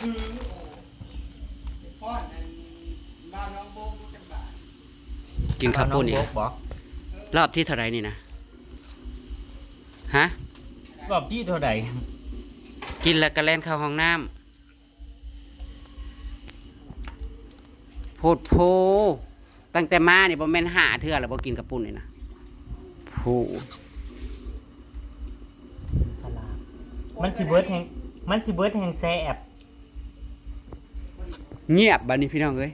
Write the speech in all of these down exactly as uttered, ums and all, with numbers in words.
กินข้าวปุ้นอีก รอบที่เท่าไหร่นี่นะ ฮะ รอบที่เท่าไหร่ กินแล้วก็แล่นเข้าห้องน้ำ โพดโพ ตั้งแต่มานี่บ่แม่นห้าเทื่อแล้วบ่กินข้าวปุ้นนี่นะ โพ สลากมันสิเบิดแห่งมันสิเบิดแห่งแซ่บ เงียบบัดนี้พี่น้องเอ้ย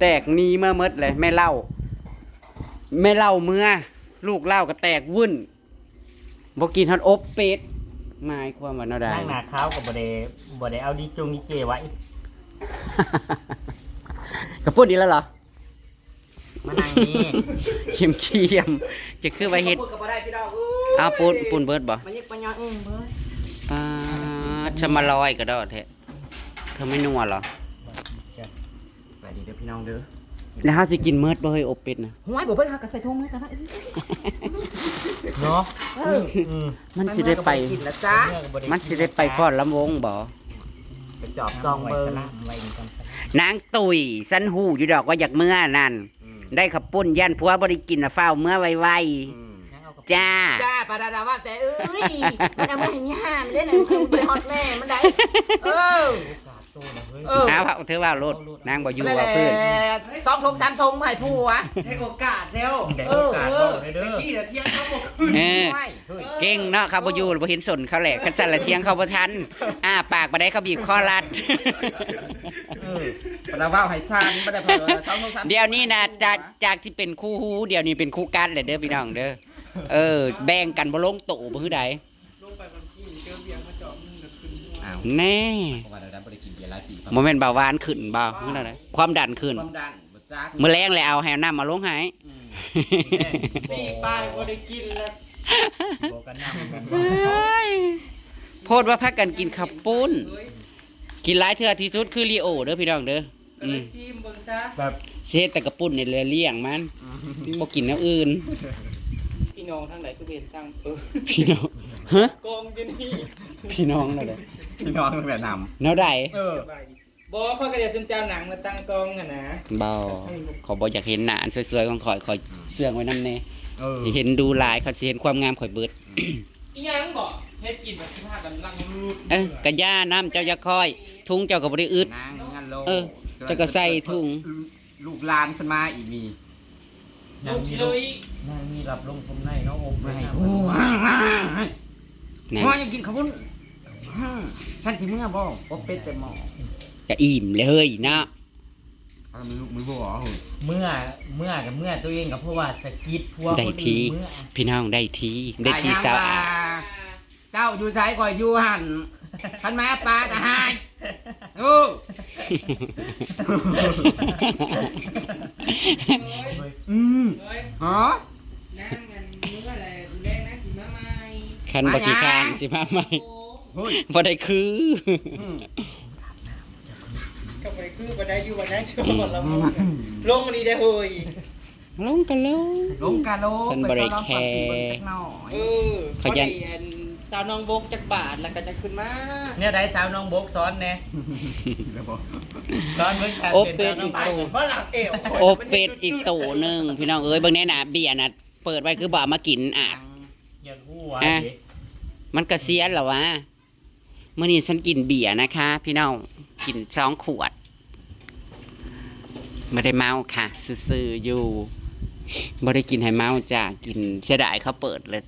แตกหนีเมื่อหมดเลย แม่เล่า แม่เล่าเมื่อ ลูกเล่าก็แตกวึ่น บ่กินฮอดอบเป็ด หมายความว่าแนวใด นั่งหนาขาวกับบ่ได้บ่ได้เอาดีจงดีเจไว้ ข้าวปุ้นอีกแล้วเหรอ มานั่งนี่ เค็มเคียมๆ จะคือว่าเฮ็ด พูดกับบ่ได้พี่น้อง อ้าวปุ้นปุ้นเบิดบ่ มันยังปัญญาเองเพิ่น ปาดสมาลอยกระดอแท้ เธอไม่นัวเหรอ สวัสดีเด้อพี่น้องเด้อ แล้วเฮาสิกินเมิดบ่เฮ้ยอบเป็ดนะ ห้วยบ่เพิ่นหากระใส่ถุงมือแต่ว่า เนาะ เออ อืม มันสิได้ไป กินละจ้า มันสิได้ไปฟ้อนลำวงบ่ ไปจอบซองเบิ่ง ไว้ในกองสลาก นางตุ๋ย ฉันฮู้อยู่ดอกว่าอยากเมื่อนั่น อืม ได้ข้าวปุ้นย่านผัวบ่ได้กินน่ะฟ้าวเมื่อไว อืม ๆ จ้า จ้าปาดาดาว่าแต่เอ้ยมันเอามาให้ยามได้นะมันไปฮอดแม่มันได้เออ โอกาสโตนะเฮ้ย เออ เอาเถอะเว้าโลด นางบ่อยู่ว่าพื้น สองทงสามทงมาให้ผัว ให้โอกาสแล้ว ได้โอกาสเราเลยเด้อ ตะกี้นะเที่ยงเขาบอกคืน เออ ไม่เฮ้ย เก่งเนาะ เขาบ่อยู่บ่เห็นสนเขาแหละ คันสั่นละเที่ยงเขาบ่ทัน อ้าปากบ่ได้เขาบีบคอรัด เออปาดาว่าให้ชานี่ไม่ได้เพิ่นสองทงสาม เดี๋ยวนี้นะ จาก จากที่เป็นคู่ฮู้ เดี๋ยวนี้เป็นคู่กัดเลยเด้อพี่น้องเด้อ เออ แบ่งกันบ่ลงโตบ่คือใด ลงไปบางทีเจอเบียร์มาจอบมึงกับคืนหัว อ้าว แน่ เพราะว่าเราได้บ่ได้กินเบียร์หลายปี บ่แม่นเบาหวานขึ้นบ่คือแนวใด ความดันขึ้น ความดันบ่จัก มื้อแรงเลยเอาให้น้ำมาลงให้ อืม ปีไปบ่ได้กินแล้ว บอกกันนำ โพดว่าพากันกินข้าวปุ้น กินหลายเทื่อที่สุดคือลีโอเด้อพี่น้องเด้อ ก็เลยซีมเบิ่งซะ แบบ สิเฮ็ดแต่กระปุ้นนี่แหละเลี้ยงมัน บ่กินแนวอื่น พี่น้องทางไหนคือเห็นสั่งเออ พี่น้อง ฮะ กองอยู่นี่ พี่น้องเลย พี่น้องเวียดนาม แนวใด เออ บ่ข้อยก็เดี๋ยวซุมเจ้าหนังมาตั้งกองหั่นนะ บ่ ขอยบ่อยากเห็นหน้าอันสวยๆของข่อย ข่อยเสื่องไว้นำแน่ เออ เห็นดูหลายเขาสิเห็นความงามข่อยเบิด อีหยังบ่เฮ็ดกินแบบสิพากันลังรูด เอ้ยกะย่าน้ำเจ้าอย่าค่อย ถุงเจ้าก็บ่ได้อึด นางงานโล เออ เจ้าก็ใส่ถุง ลูกหลานสมาอีกนี่ นางมี เลย นางมีรับลงทุนในเนาะอบ ไม่ให้ นาง โอ้ย นะ พ่อยังกินข้าวปุ้นอืมท่านสิเมื่อบ่อบเป็ดแต่หม้อก ะอิ่มเลยเนาะ เอามือมือบ่เหรอ เมื่อเมื่อกับเมื่อตัวเองกับเพราะว่าสะกิดพวก ได้ คน ที อื่นเมื่อ พี่น้องได้ทีได้ทีสาวอา เจ้าอยู่ไสข่อยอยู่หั่นคันมาปลาก็หายเออ เฮ้ย อืม เฮ้ย ฮะ นั่งกันมื้ออะไรแรกนั่งสิมาใหม่ คันบ่ขี้ข้านสิมาใหม่ โอ้ เฮ้ย บ่ได้คือ อืม ก็ไปคือบ่ได้อยู่บ่ได้เชื่อบ่ละมื้อลงนี่ได้เฮ้ย ลงกันลง ลงกะโล ฉันบ่ได้แคร์ ไปสลองปาร์ตี้เบิ่งจักหน่อย เออ ขยัน พอดีอันสาวน้องบกจักบาทแล้วก็จะขึ้นมา เนี่ยได้สาวน้องบกสอนแน่ แล้วบ่ สอนเบิ่งการ โอ้ เป็น เป็น สาวน้องบก เพราะหลังเอว โอเป็ดอีกโตหนึ่งพี่น้องเอ้ยเบิ่งแน่นะเบียร์นะเปิดไว้คือบ่เอามากินอ่ะ อยากรู้ว่า อ่ะ เด็ก มันกระเซียนเหรอวะมื้อนี้ฉันกินเบียร์นะคะ พี่น้องกินสองขวดไม่ได้เมาค่ะซื่อๆอยู่บ่ได้กินให้เมาจ้ะกินเสียดายเขาเปิดเลย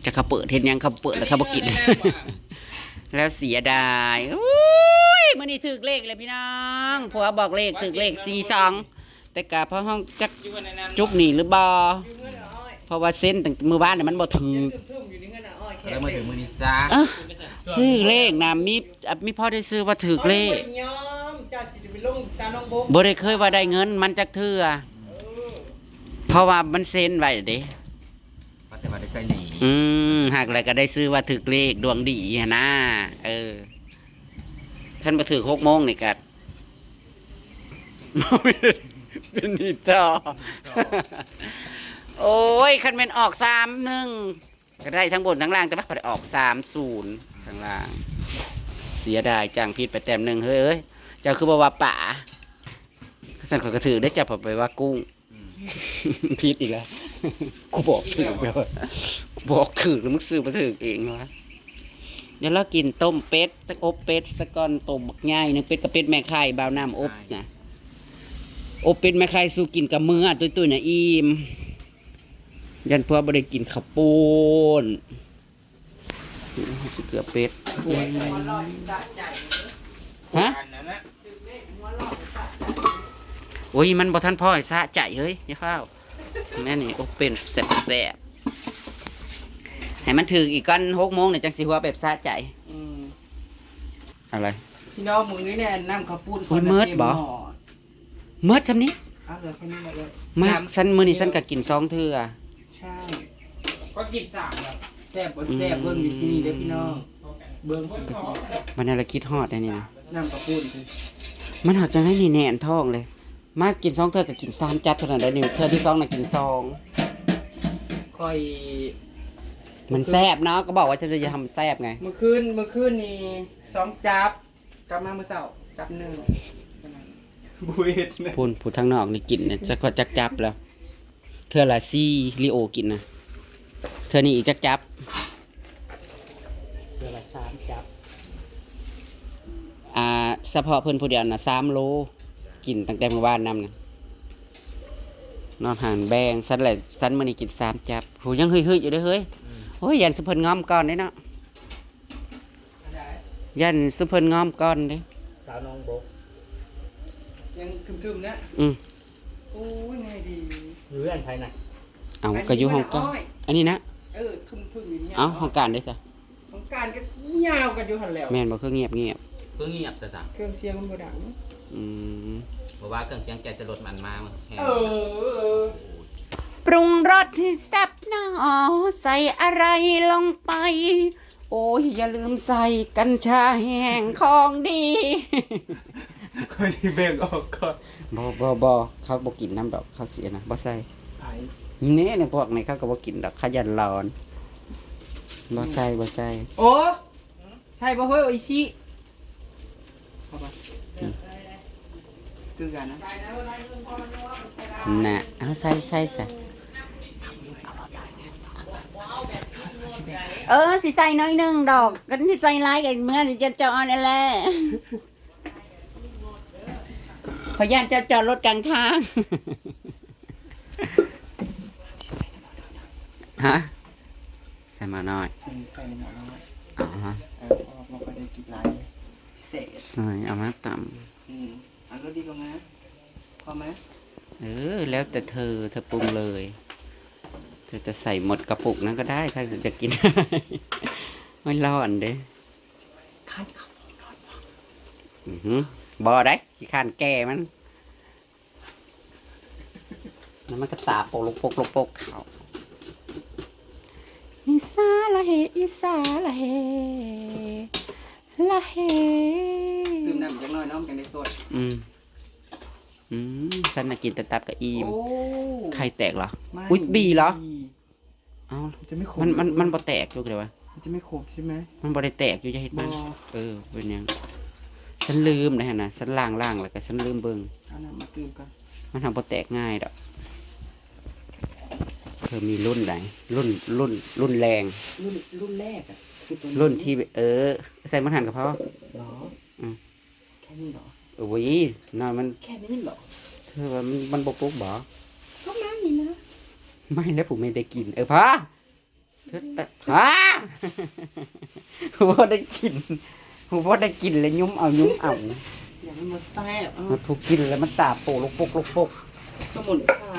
จะเขาเปิดเห็นยังเขาเปิดแล้วเขาบ่กิน แล้วเสียดายอุ้ยมื้อนี้ถือเลขเลยพี่น้องผัวบอกเลขถือเลขสี่สอง แต่กะพอห้องจัก อยู่กันในนั้น จุกหนีหรือบ่ อยู่เงินอ้อย เพราะว่าเส้นตั้งมื้อวานน่ะมันบ่ถืก ทุ่มๆอยู่ในเงินอ้อยแค่ แล้วมาถึงมื้อนี้ซะ เอ้อซื้อเลขนะมีอ่ะมีพ่อได้ซื้อว่าถืกเลข ยอมเจ้าสิไปลงสาวน้องบก บ่ได้เคยว่าได้เงินมันจักเทื่อ เออ เพราะว่ามันเซ็นไว้เด้ ว่าแต่ว่าได้ใจหนี อืมหากอะไรก็ได้ซื้อว่าถืกเลขดวงดีหั้นนะเออคันบ่ถืกหกโมงนี่ก็ เป็นนิดต่อโอ้ยคันแม่นออกสามหนึ่งก็ได้ทั้งบนทั้งล่างแต่ว่าพอได้ออกสามศูนย์ข้างล่าง เสียดายจัง ผิดไปแต้มหนึ่ง เฮ้ยเอ้ย เจ้าคือบ่ว่าปลา ซั่นข้อยก็ถืกเด้อ เจ้าพอไปว่ากุ้ง อืม ผิดอีกแล้ว กูบอกถืกแล้ว กูบอกถืกแล้ว มึงซื้อมาถืกเองวะ เดี๋ยวเรากินต้มเป็ด อบเป็ดซะก่อน ต้มบักใหญ่หนึ่ง เป็ดกับเป็ดแม่ไข่ บ่าวน้ำอบนะ อบเป็ดแม่ไข่สู่กินกับมื้อ ตุ้ยๆ นะอิ่ม ยันพวกบ่ได้กินข้าวปุ้น สิเกลือเป็ด ฮะ โอ้ย มันบ่ทันพอให้สะใจเฮ้ย อย่าฟ้าว แม่นี่ โอ้ เป็นแซ่บๆ ให้มันถืกอีกก่อน หกโมงเนี่ย จังสิหัวแบบสะใจ อืม อะไร พี่น้อง มื้อนี้เนี่ย น้ำข้าวปุ้น อุ้ย เมิดบ่ เต็มหม้อ เมิดซำนี้ เอาเหลือแค่นี้แหละเลย มา น้ำ ฉัน มื้อนี้ฉันก็กินสองเทื่อ ใช่ ก็กินสามแบบ แซ่บบ่แซ่บ อืม เบิ่งอยู่ที่นี่เด้อพี่น้อง เบิ่ง มันน่าละคิดฮอดได้นี่นะ น้ำข้าวปุ้นคือ มันหากจังได้นี่แน่นท้องเลย มากินสองเทื่อก็กินสามจับเท่านั้นได้นี่ เทื่อที่สองน่ะกินสอง ค่อย มันแซ่บเนาะ ก็บอกว่าฉันจะทำแซ่บไง มื้อคืน มื้อคืนนี่สองจับ กลับมามื้อเช้า จับหนึ่ง แค่นั้น บ่เฮ็ดนะ พู้น ผู้ทางนอกนี่กินเนี่ย จัก จักจับแล้ว เทื่อละสี่ ลีโอกินนะ เทื่อนี้อีกจักจับ เทื่อละสามจับ อ่า เฉพาะเพิ่นผู้เดียวนะ สามโล กินตั้งแต่มื้อวานนำนะ นอนห่างแบ่ง ฉันแหละ ฉันมื้อนี้กินสามจับ โห ยังหึยๆ อยู่เด้อเฮ้ย อืม โอ้ย ย่านซุเพิ่นงอมก่อนเด้เนาะ ย่านซุเพิ่นงอมก่อนเด้ สาวหนองบก เสียงครึมๆ นะ อืม โอ้ย ไงดี อยู่เรือนไผน่ะ เอา อันนี้ ก็อยู่ห้องกลาง มันอ้อย อันนี้นะ เออ ครึมๆ อยู่เนี่ย เอา ห้องการได้ซะ ห้องการก็ยาวกันอยู่หั่นแหล้ว แม่นบ่ คือเงียบๆ คือเงียบซะจ้ะ เครื่องเสียงมันบ่ดัง อืม เพราะว่าเครื่องเสียงแกจะลดมันมาแฮง เออ ปรุงรสให้แซ่บหน่อ ใส่อะไรลงไป โอ้ย อย่าลืมใส่กัญชาแห้งของดี ข้อยสิแบ่งออกก่อน บ่ บ่ บ่ เขาบ่กินนำดอก เขาเสียนะ บ่ใส่ ไผ นี่ ในพวกนี้เขาก็บ่กินดอก เขาย่านร้อน บ่ใส่ บ่ใส่ โอ้ ใส่บ่เฮ้ย โออิชิ เข้าไป อืม คือกันนะ น่ะ เอาใส่ ใส่ ใส่ เออ สิใส่น้อยหนึ่งดอก กันสิใส่หลายกันเมื่อนี่จะจอดแล้วแหละ ขอย้านเจ้าจอดรถกลางทาง ฮะ ใส่หม้อน้อย อืม ใส่หม้อน้อย อ๋อฮะ เออ เพราะว่าบ่ค่อยได้กินหลาย พิเศษ ใส่ เอามาตำ อืม เอารสดีกว่าไหม พอไหม เออ แล้วแต่เธอ เธอปรุงเลย เธอจะใส่หมดกระปุกนั้นก็ได้ ถ้าเธอจะกิน ไม่ร้อนเด้ คันเขา อือหือ บ่ได้ ขี้คร้านแก่มัน แล้วมันก็ตาโปกลกปกลกปกเขา อีสาละเฮ อีสาละเฮ ละเฮ ดื่มน้ำจักหน่อยเนาะ มันจังได้สด อืม อืม ฉันน่ะกินแต่ตับกับอิ่ม โอ้ ไข่แตกเหรอ ไม่ อุ๊ย บีเหรอ บี เอ้า มันจะไม่ขม มัน มัน เหรอ มันบ่แตกอยู่เลยวะ มันจะไม่ขมใช่ไหม มันบ่ได้แตกอยู่ อย่าเฮ็ดมัน บ่ เออ เป็นหยัง ฉันลืมนะฮะนะ ฉันล้างๆ แล้วก็ฉันลืมเบิ่ง เอาน้ำมาเติมก่อน มันทำบ่แตกง่ายดอก เธอมีรุ่นใด รุ่น รุ่น รุ่นแรง รุ่น รุ่นแรกอะ คือตัวนี้ รุ่นที่ เออ ใส่มันหั่นก็พอ เหรอ อืม แค่นี้เหรอ โอ้ย น้อยมัน แค่นี้เหรอ เธอว่ามัน มันบ่ปลุกบ่ ก็ไม่นะ ไม่แล้วผมไม่ได้กิน เออ พอ เธอแต่ พอ บ่ได้กิน บ่ได้กินแล้วยุ้มเอา ยุ้มเอา เดี๋ยวมันมาแซ่บ อ่ะ มันผู้กินแล้วมันตาโปลกปกลกปก สมุนไพร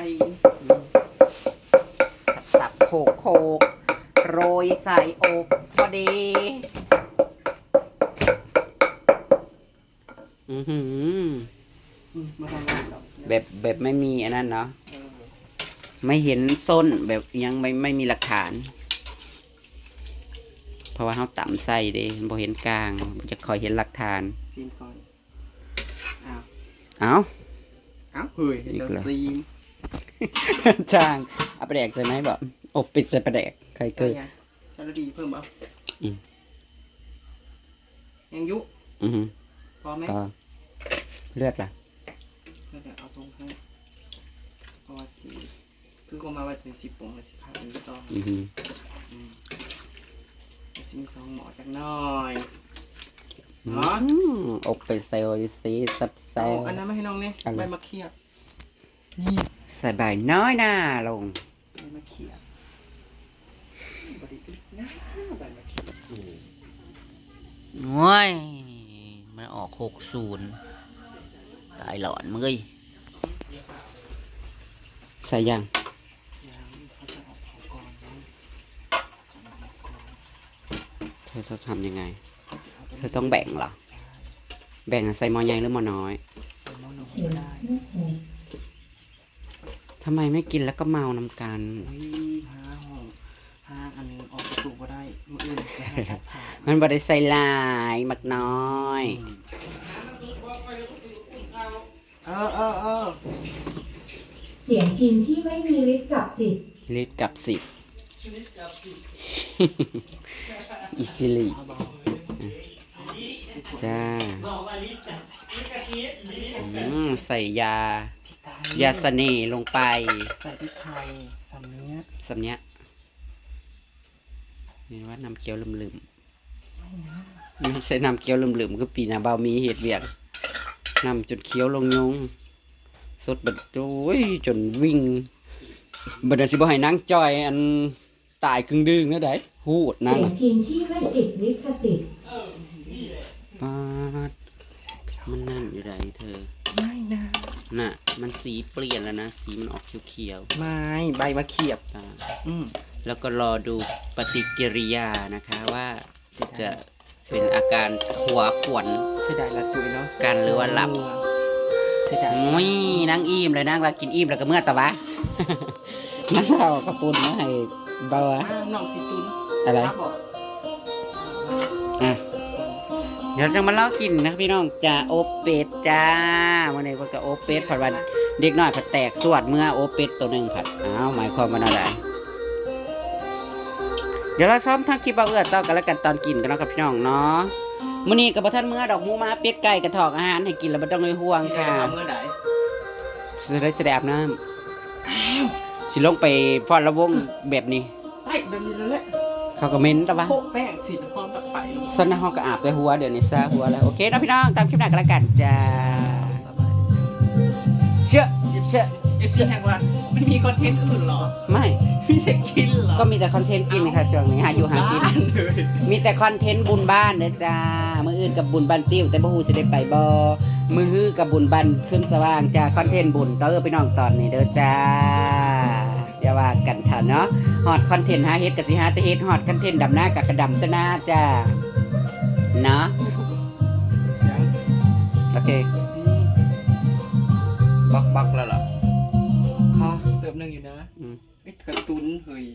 สับๆ โขกๆ โรยใส่อกพอดี อือหือ อืม มาทำงานหรอก แบบ แบบไม่มีอันนั้นเนาะ เออ ไม่เห็นส้น แบบยังไม่ ไม่มีหลักฐาน เพราะว่าเขาตำใส่เด้ บ่เห็นกลาง บ่จะคอยเห็นหลักฐาน ชิมก่อน อ้าว เอ้า อ้าว เฮ้ย อีกแล้ว เดี๋ยวชิม ช่าง เอาปลาแดกใส่ไหมบอก อบปิดใส่ปลาแดก ใครเคย ใส่ยัง สารดีเพิ่มบ่ อืม ยังยุ อือหือ พอไหม ต่อเลือดล่ะ แล้วเดี๋ยวเอาตรงให้เพราะว่าสีคือก็มาว่าเป็นสีปงเลยสีขาวอันนี้ต้อง อือหือ อืมสีสองหมอจักหน่อย อื เนาะ มอบไปเซลล์สิแซ่บแซ่ เอา บ อันนั้นมาให้น้องเนี่ย อะไร ใบมะเขียบ ใส่ใบน้อยหน้าลง ใบมะเขียบ บริอึดนะใบมะเขียบสูง โอ้ย มันออกหกศูนย์ ตายหลอนมึงเอ้ย ใส่ยัง ยังเขาจะออกเขาก่อนนะ เธอจะทำยังไง เธอต้องแบ่งเหรอ แบ่งใส่หม้อใหญ่หรือหม้อน้อย ใส่หม้อน้อยก็ได้ ทำไมไม่กินแล้วก็เมาน้ำกัน เฮ้ยห้าห้องห้าอันนี้ออกประตูก็ได้มืออื่นจะให้ตัดผ่าน มันบ่ได้ใส่หลายมักน้อย เออเออเออ เสียงพิมพ์ที่ไม่มีลิขสิทธิ์ ลิตรกับสิบ อิสิลี เอาเบา จ้า อืม ใส่ยา พริกไทย ยาเสน่ห์ลงไป ใส่พริกไทยสำเนียก สำเนียกนี่ว่าน้ำเคี้ยวลืมๆ ไม่ใช่น้ำเคี้ยวลืมๆ คือปีหนาเบามีเหตุเวียกน้ำจนเคี้ยวลงยง สดบัดโอ้ย จนวิ่งบัดนั้นสิบ่ให้นางจอยอันตายกึ่งดึงนะได้พูดนั่น เสียง น่ะ พิมพ์ที่ไม่ติดลิขสิทธิ์ ปาดมันนั่นอยู่ใดเธอ ไม่นะ น่ะ มันสีเปลี่ยนแล้วนะ สีมันออกเขียว ไม่ใบมะเขียบ ๆตา อืม แล้วก็รอดูปฏิกิริยานะคะว่า เสียดาย จะเป็นอาการหัวขวน เสียดายละตุ้ยเนาะ กันหรือว่าหลับ เสียดาย มุ้ยนางอิ่มเลยนางว่ากินอิ่มแล้วก็เมื่อตะวะ นางเอากระปุนมาให้เบาอะ อ้าวน้องสีตุน อะไร ครับผม อ่ะ เดี๋ยวจะมาลองกินนะพี่น้องจ้า อบเป็ดจ้า วันนี้เพิ่นก็อบเป็ดผัดวันเด็กน้อยผัดแตกสวดเมื่ออบเป็ดตัวหนึ่งผัดอ้าวหมายความว่าอะไร เดี๋ยวเราชมทั้งคลิปเอาเอื้อต่อกันแล้วกันตอนกินกันเนาะกับพี่น้องเนาะมื้อนี้ก็บ่ทันเมื่อดอกหมูหมาเป็ดไก่กระถอกอาหารให้กินแล้วบ่ต้องเลยห่วงค่ะ เอาเมื่อไหร่ สิได้สิได้อาบน้ำสิลงไปฟ้อนระวงแบบนี้ ไปแบบนี้แล้วแหละ เขาก็เหม็นแต่ว่า โปะแป้งสีพร้อมแบบไปลง สันนะเฮาก็อาบแต่หัวเดี๋ยวนี้ซะหัวแล้วโอเคเนาะพี่น้องตามคลิปหน้ากันแล้วกันจ้า เชื่อเชื่อ เอฟซีแห่งว่าไม่มีคอนเทนต์อื่นเหรอ ไม่ มีแต่กินเหรอ ก็มีแต่คอนเทนต์กินค่ะช่วงนี้หาอยู่หากิน บ้เลย มีแต่คอนเทนต์บุญบ้านเด้อจ้า มื้ออื่นกับบุญบ้านติ้ว แต่บ่ฮู้สิได้ไปบ่ มื้อฮือกับบุญบ้านเครื่องสว่างจ้า คอนเทนต์บุญเด้อพี่น้องตอนนี้เด้อจ้า อย่าว่ากันเถาะเนาะ ฮอดคอนเทนต์หาเฮ็ดก็สิหาแต่เฮ็ด ฮอดคอนเทนต์ดำนาก็กระดำแต่นาจ้า เนาะ โอเค บล็อกบล็อกแล้วเหรอ ฮะเติมหนึ่งอยู่นะ อืม เอ้ยการ์ตูนเฮ้ย